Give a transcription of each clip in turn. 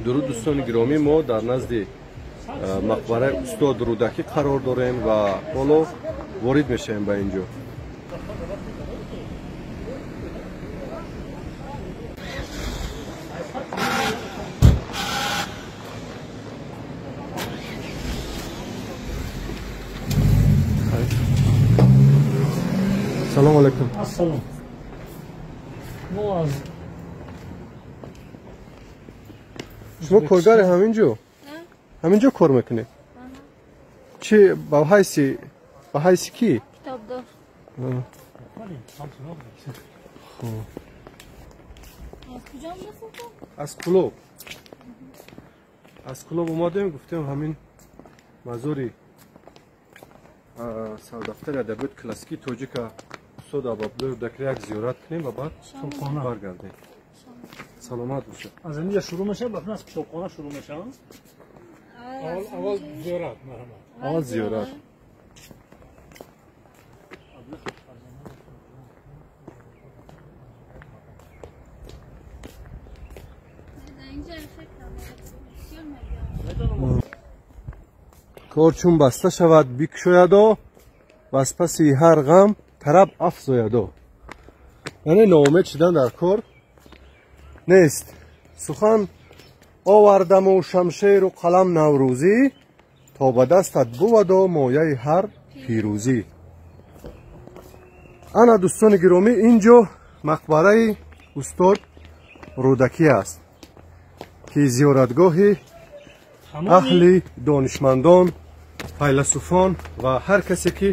Дуруд, дӯстони гиромӣ, мо дар назди мақбараи устод Рӯдакӣ қарор дорем ва ҳоло ворид мешавем ба ин ҷо. Салом алейкум. Ассалом. Мо аз Шумо коргари ҳамин ҷо? Ҳамин ҷо кор мекунед? Чи ба ҳайси кӣ? Китобдор. Аз куҷо омадастед? Аз Кӯлоб. Аз Кӯлоб омадем, гуфтем ҳамин мазори сардафтари адабиёти классикии тоҷика устод Абуабдуллоҳи Рӯдакиро як зиёрат кунем ва баъд баргардем. Саломат бошед. Аз инҷа шурӯъ мешавад, баъд аз китобхона шурӯъ мешавад. Аввал зиёрат, марҳамат. Аввал зиёрат. Кор чун баста шавад бикушоядо, ва аз паси ҳар ғам тараб афзоядо. Яъне ноумед шудан дар кор нест. Сухан овардаму шамшеру қалам наврӯзӣ, то ба дастат бувадо мояи ҳар пирӯзӣ. Ана дӯстони гиромӣ, ин ҷо мақбараи устод Рӯдакӣ аст, ки зиёратгоҳи аҳли донишмандон, файласуфон ва ҳар касе ки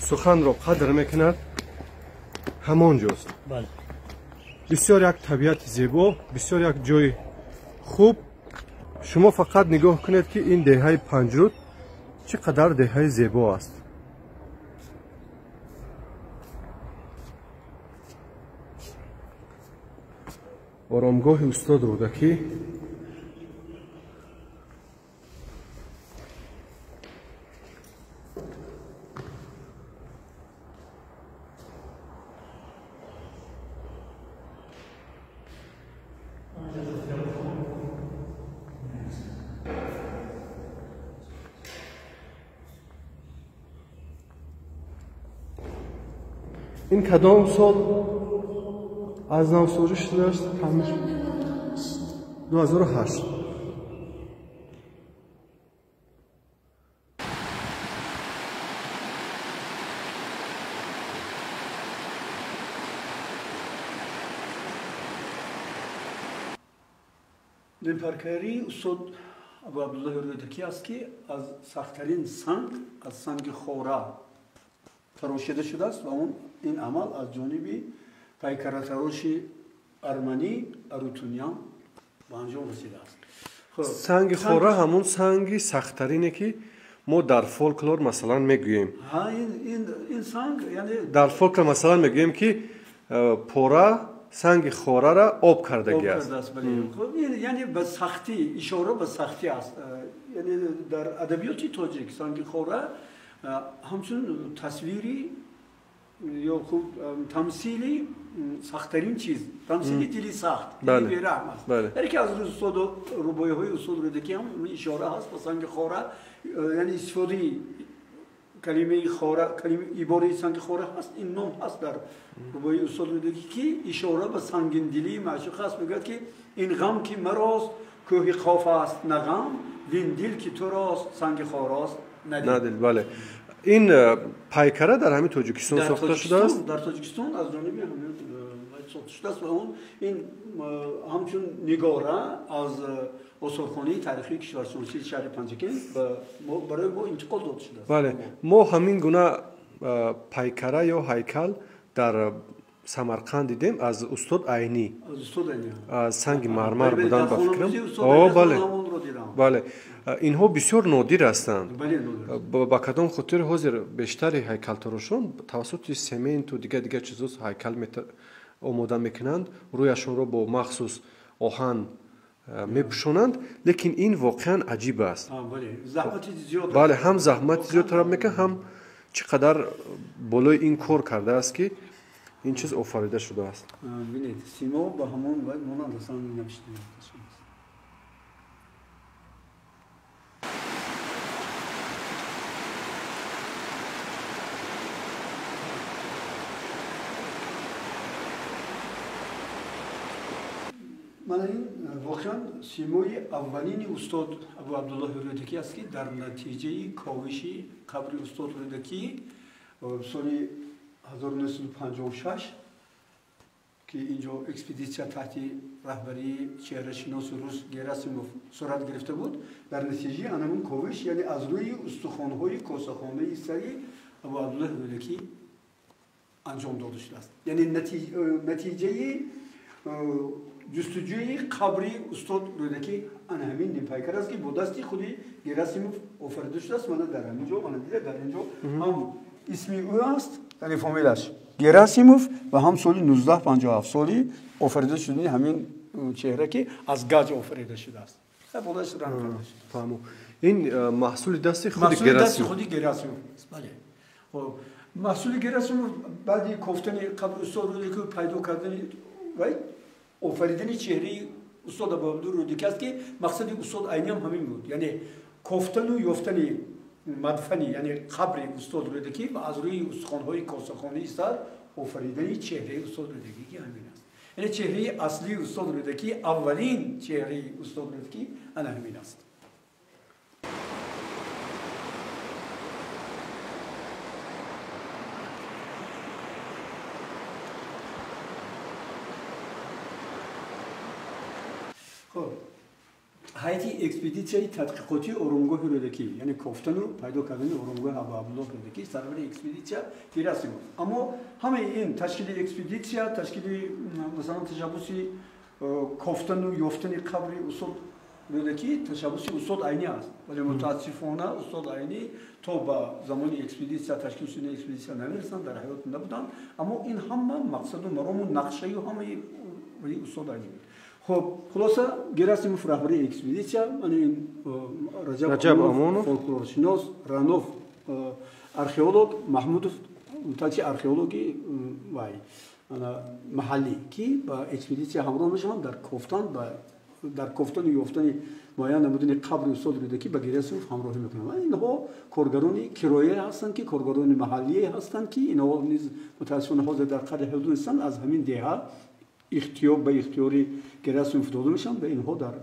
суханро қадр мекунад ҳамон ҷост. Бисёр як табиати зебо, бисёр як ҷои хуб. Шумо фақат нигоҳ кунед, ки ин деҳаи Панҷруд чӣ қадар деҳаи зебо аст. Оромгоҳи устод Рӯдакӣ. Ин кадом сол аз навсозӣ шудааст? 2008. Дилпаркарии устод Абуабдуллоҳи Рӯдакӣ аст, ки аз сахттарин санг, аз санги хора тарошида шудааст ва он ин амал аз ҷониби пайкаратароши арманӣ Арутунян ба анҷом расидааст. Санги хора ҳамун санги сахттарине, ки мо дар фолклор масалан мегӯем. Ин санг яъне дар фолклор масалан мегӯем, ки пора санги хорара об кардагӣ аст. Яъне ба сахтӣ, ишора ба сахтӣ аст. Яъне дар адабиёти тоҷик санги хора ҳамчун тасвири ё хуб тамсили сахттарин чиз, тамсили дили сахт, дили бераҳм аст. Яке аз устод рубоиҳои устод Рӯдакӣ ҳам ишора ҳаст ба санги хора, яъне истифодаи калимаи хора, ибораи санги хора ҳаст, ин ном ҳаст дар рубоии устод Рӯдакӣ, ки ишора ба сангиндилии маъшуқ аст. Мегӯяд, ки ин ғам ки марост кӯҳи қоф аст на ғам, вин дил ки турост санги хорост надил. Бале, ин пайкара дар ҳамин Тоҷикистон сохта шудааст? Дар Тоҷикистон аз ҷониби ҳамин сохта шудааст ва он ин ҳамчун нигора аз осорхонаи таърихии кишваршиносии шаҳри Панҷакент барои мо интиқол дода шудааст. Бале, мо ҳамин гуна пайкара ё ҳайкал дар Самарқанд дидем аз устод Айнӣ, аз санги мармар будан ба фикрам. Бале, бале, инҳо бисёр нодир ҳастанд. Ба кадом хотир ҳозир бештари ҳайкалтарошон тавассути сементу дигар дигар чизо ҳайкал омода мекунанд, рӯяшонро бо махсус оҳан мепӯшонанд, лекин ин воқеан аҷиб аст. Бале, ҳам заҳмати зиёд талаб мекунад, ҳам чӣ қадар болои ин кор кардааст, ки ин чиз офарида шудааст. Бинед, симо ба ҳамон монанд ҳастанд, навишта. Мана ин воқеан симои аввалини устод Абу Абдуллоҳи Рӯдакӣ аст, ки дар натиҷаи ковиши қабри устод Рӯдакӣ соли 1956, ки инҷо экспедитсия таҳти раҳбарии чеҳрашиноси рус Герасимов сурат гирифта буд, дар натиҷаи анамун ковиш, яъне аз рӯи устухонҳои косахонаи сари Абу Абдуллоҳи Рӯдакӣ анҷом дода шудааст. Яъне натиҷаи ҷустуҷӯи қабри устод Рӯдакӣ ана ҳамин нимпайкар аст, ки бо дасти худи Герасимов офарида шудааст. Мана дар ҳамин ҷо, мана дида, дар ин ҷо ҳам исми ӯ аст, яъне фамилаш Герасимов, ва ҳам соли 1957 соли офарида шудани ҳамин чеҳра, ки аз гаҷ офарида шудааст. Болаш ранг карда шудааст. Фаҳмо. Ин маҳсули дасти худи Герасимов. Худи Герасимов. Бале. Маҳсули Герасимов баъди кофтани қабри устод Рӯдакӣ, пайдо кардани ва офаридани чеҳраи устод Абу Абдуллоҳ Рӯдакӣ аст, ки мақсади устод Айнӣ ҳам ҳамин буд, яъне кофтану ёфтани мадфани, яъне қабри устод Рӯдакӣ ва аз рӯи устухонҳои косахонаи сар офаридани чеҳраи устод Рӯдакӣ, ки ҳамин аст. Яъне чеҳраи аслии устод Рӯдакӣ, аввалин чеҳраи устод Рӯдакӣ ана ҳамин аст. Хоб, ҳайати экспедитсияи тадқиқотии оромгоҳи Рӯдакӣ, яъне кофтану пайдо кардани оромгоҳи Абу Абдуллоҳ Рӯдакӣ, сарвари экспедитсия Герасимов. Аммо ҳамаи ин ташкили экспедитсия, ташкили масалан ташаббуси кофтану ёфтани қабри устод Рӯдакӣ ташаббуси устод Айнӣ аст. Вале мутаассифона устод Айнӣ то ба замони экспедитсия, ташкил шудани экспедитсия намерасанд, дар ҳаёт набуданд. Аммо ин ҳама мақсаду марому нақшаю ҳамаи устод Айнӣ буд. Хоб, хулоса, Герасимов раҳбари экспедитсия, ин Раҷаб Амонов фолклоршинос, Ранов археолог, Маҳмудов мутахассиси археологи вай маҳаллӣ, ки ба экспедитсия ҳамроҳ мешаванд дар кофтан, дар кофтану ёфтани муайян намудани қабри устод Рӯдакӣ ба Герасимов ҳамроҳӣ мекунанд. Ва инҳо коргарони кироя ҳастанд, ки коргарони маҳаллие ҳастанд, ки инҳо низ мутаассифона ҳозир дар қадри ҳудуд нестанд, аз ҳамин деҳа ихтиёр ба ихтиёри Герасимов дода мешаванд ва инҳо дар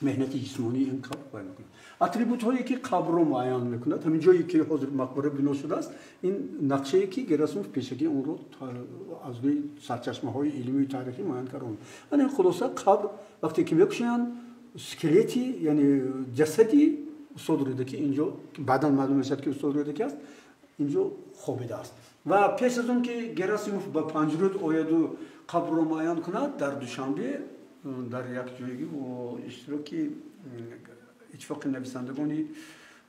меҳнати ҷисмонии ин қабр баён мекунанд. Атрибутҳое ки қабрро муайян мекунад, ҳамин ҷое ки ҳозир мақбара бино шудааст, ин нақшае ки Герасимов пешакӣ онро аз рӯи сарчашмаҳои илмию таърихӣ муайян кард. Ана хулоса, қабр вақте ки мекушоянд, скелети, яъне ҷасади устод Рӯдакӣ инҷо, баъдан маълум мешавад ки устод Рӯдакӣ аст, инҷо хобидааст. Ва пеш аз он ки Герасимов ба Панҷруд ояду қабрро муайян кунад, дар Душанбе дар як ҷойгӣ бо иштироки иттифоқи нависандагони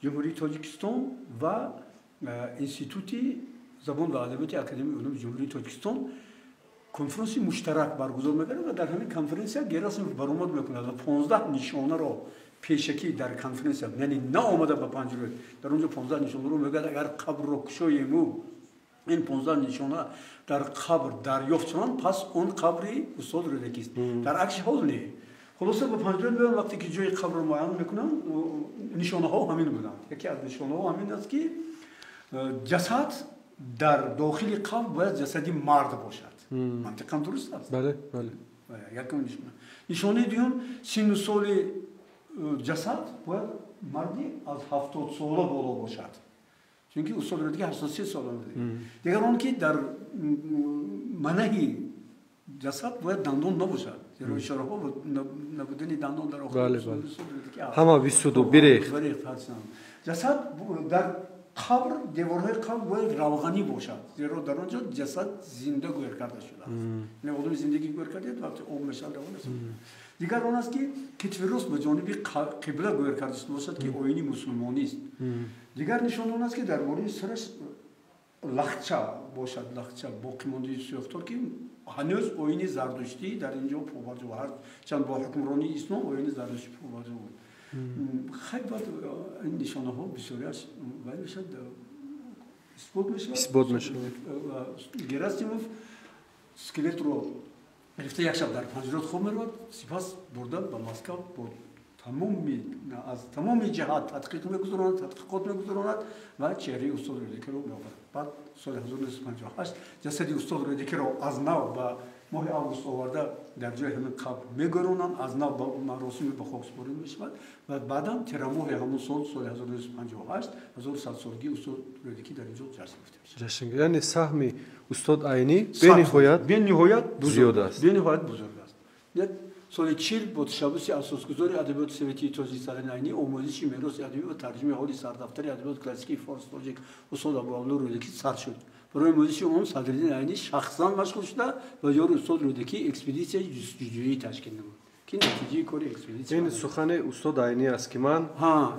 Ҷумҳурии Тоҷикистон ва Институти забон ва адабиёти Академияи улуми Ҷумҳурии Тоҷикистон конференси муштарак баргузор мекард ва дар ҳамин конференсия Герасимов баромад мекунад ва 15 нишонаро пешакӣ дар конференсия, яъне наомада ба Панҷруд, дар он ҷо 15 нишонаро мегӯяд, агар қабрро кушоему ин 15 нишона дар қабр дарёфт шаванд, пас он қабри устод Рӯдакист. Дар акси ҳол не. Хулоса, ба Панҷруд меоянд, вақте ки ҷои қабрро муайян мекунанд, нишонаҳо ҳамин буданд. Яке аз нишонаҳо ҳамин аст, ки ҷасад дар дохили қабр бояд ҷасади мард бошад. Мантиқан дуруст аст? Бале, бале. Якум нишона. Нишонаи дуюм, синну соли ҷасад бояд марди аз 70 сола боло бошад. Чунки устод Рӯдакӣ 83 сола буд. Дигар он ки дар манаҳи ҷасад бояд дандон набошад. Зеро ишораҳо набудани дандон дар охир устод Рӯдакӣ аст. Ҳама бисуду бирехт. Ҷасад дар қабр, деворҳои қабр бояд равғанӣ бошад, зеро дар он ҷо ҷасад зинда гӯр карда шудааст. Яъне одами зиндагӣ гӯр кардед, вақте об мешавад, равон аст. Дигар он аст, ки китфи рост ба ҷониби қибла гӯр карда шуда бошад, ки оини мусулмонист. Дигар нишон он аст, ки дар бораи сараш лахча бошад, лахча боқимондаи сӯхтор, ки ҳанӯз оини зардуштӣ дар ин ҷо побарҷо, ҳарчанд бо ҳукмронии ислом оини зардуштӣ побарҷо буд. Хай, баъд ин нишонаҳо бисёриаш вай мешавад, исбот мешавад. Исбот мешавад. Герасимов скелетро гирифта як шаб дар Панҷруд хоб меравад, сипас бурда ба Москав бо тамоми аз тамоми ҷиҳат тадқиқ мегузаронад, тадқиқот мегузаронад ва чеҳраи устод Рӯдакиро меоварад. Баъд соли 1958 ҷасади устод Рӯдакиро аз нав ба моҳи август оварда дар ҷои ҳамин қабр мегӯронанд, аз нав маросими ба хок супорӣ мешавад ва баъдан тирамоҳи ҳамон сол, соли 1958, 1100-солагии устод Рӯдакӣ дар инҷо ҷашн гирифта мешавад. Ҷашн, яъне саҳми устод Айнӣ бениҳоят зиёд аст. Бениҳоят бузург аст. Соли 40 бо ташаббуси асосгузори адабиёти советии тоҷик Садриддин Айнӣ омӯзиши мероси адабӣ ва тарҷумаи ҳоли сардафтари адабиёти классикии форс тоҷик устод Абуабдуллоҳ Рӯдакӣ сар шуд. Барои омӯзиши он Садриддин Айнӣ шахсан машғул шуда ва ёри устод Рӯдакӣ экспедитсияи ҷустуҷӯӣ ташкил намуд, ки натиҷаи кори экспедитсия ин сухани устод Айнӣ аст, ки ман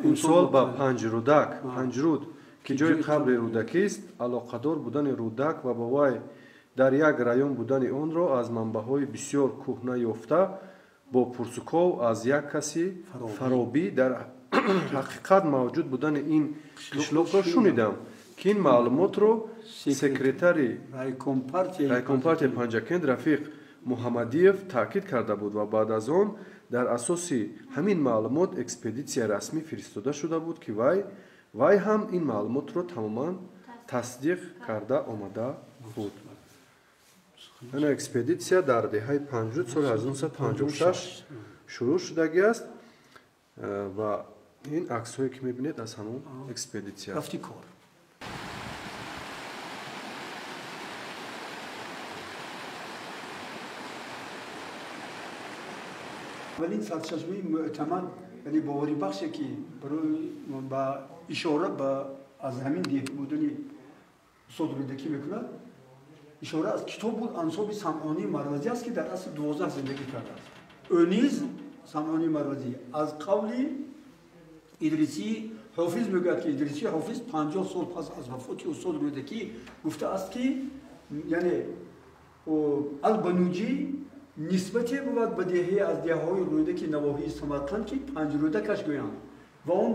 имсол ба Панҷруд, ки ҷои қабри Рӯдакист, алоқадор будани Рӯдак ва ба вай дар як район будани онро аз манбаъҳои бисёр кӯҳна ёфта бо пурсуков аз як каси Фаробӣ дар ҳақиқат мавҷуд будани ин қишлоқро шунидам, ки ин маълумотро секретари райкомпартияи Панҷакент Рафиқ Муҳаммадиев таъкид карда буд ва баъд аз он дар асоси ҳамин маълумот экспедитсия расмӣ фиристода шуда буд, ки вай ҳам ин маълумотро тамоман тасдиқ карда омада буд. Ана экспедитсия дар деҳаи Панҷруд соли 1956 шурӯъ шудагӣ аст ва ин аксҳое ки мебинед аз ҳамон экспедитсия рафти кор. Аввалин сарчашмаи мӯътамад, яъне боварибахше, ки барои ба ишора ба аз ҳамин деҳ будани устод Рӯдакӣ мекунад, ишора аз китоб буд Ансоби Самъонии Марвазӣ аст, ки дар асри 12 зиндагӣ кардааст. Ӯ низ Самъонии Марвазӣ аз қавли Идрисии Ҳофиз мегӯяд, ки Идрисии Ҳофиз 50 сол пас аз вафоти устод Рӯдакӣ гуфтааст, ки яъне Албануҷӣ нисбате бувад ба деҳае аз деҳаҳои Рӯдаки навоҳии Самарқанд, ки Панҷрӯдакаш гӯянд ва он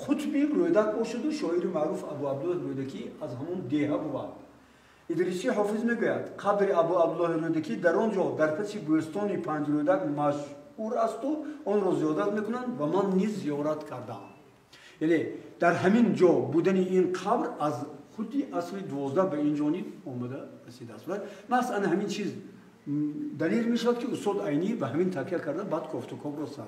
қутби Рӯдак бошаду шоири маъруф Абуабдуллоҳ Рӯдакӣ аз ҳамон деҳа бувад. Идрисии Ҳофиз мегӯяд, қабри Абуабдуллоҳи Рӯдакӣ дар он ҷо дар паси бӯстони Панҷрӯдак машҳур асту онро зиёдат мекунанд ва ман низ зиёрат кардаам. Яъне дар ҳамин ҷо будани ин қабр аз худи асри 12 ба ин ҷониб омада расидааст. Ва маҳз ана ҳамин чиз далел мешавад, ки устод Айнӣ ба ҳамин такя карда баъд кофтуковро сар.